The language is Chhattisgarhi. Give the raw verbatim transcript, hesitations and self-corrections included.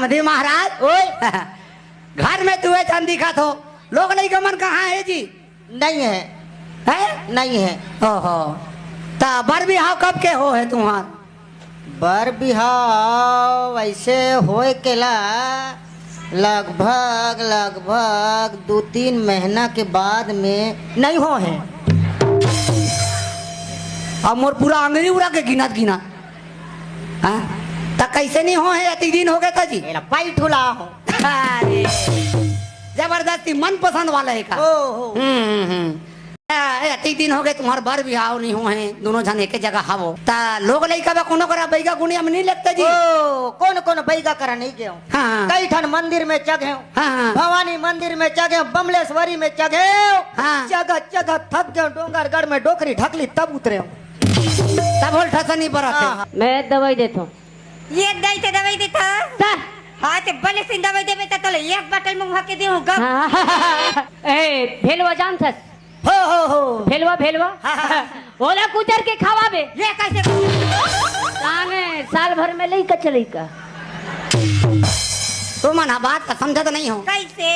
अरे महाराज, ओए। घर में दुए झन दिखत हो, लोग लइका मन कहाँ हे जी? नहीं है। है? नहीं है। ओहो, त बर बिहाव कब के हो हे तुम्हार? बर बिहाव ऐसे होए केला लगभग, लगभग दू तीन महीना के बाद में नहीं हो हे। अब मोर पूरा अंगरी उड़ा के गिनत गिनत। हाँ? त कैसे नहीं हो हे? अति दिन हो गए था जी। एला पाई ठुला हो। अरे, जबरदस्ती मनपसंद वाला हे का? ओहो। हम्म, हम्म, हम्म। ए, ए, अति दिन हो गए तुम्हार बर बिहाव नहीं हो हे, दोनों झन एके जगह हवो। त लोग लइका बा कोनो करा बइगा गुनिया में नहीं लगता जी? ओ, कोन कोन बइगा करा नहीं गेव? हाँ। कई ठन मंदिर में चघेव। हाँ, हाँ। भवानी मंदिर में चघेव, बमलेश्वरी में चघेव। हाँ। चघत चघत थक गेव, डोंगरगढ़ में डोकरी ढकली तब उतरेव। तब होल ठसनी बरत हे। हाँ, हाँ। मैं दवाई देता हूँ। ये दई ते दवाई देता। ता। हाँ, ते बने सिन दवाई देबे त तले एक बाटल मंगवा के देहूँ गप। हाँ। ए, भेलवा जानथस? हो, हो, हो। भेलवा, भेलवा। हाँ, हाँ, हाँ। ओला कुचर के खवाबे। ये कैसे? ताने साल भर में लइका चलइका। तुमन ह बात ला समझत नहीं हो। कैसे?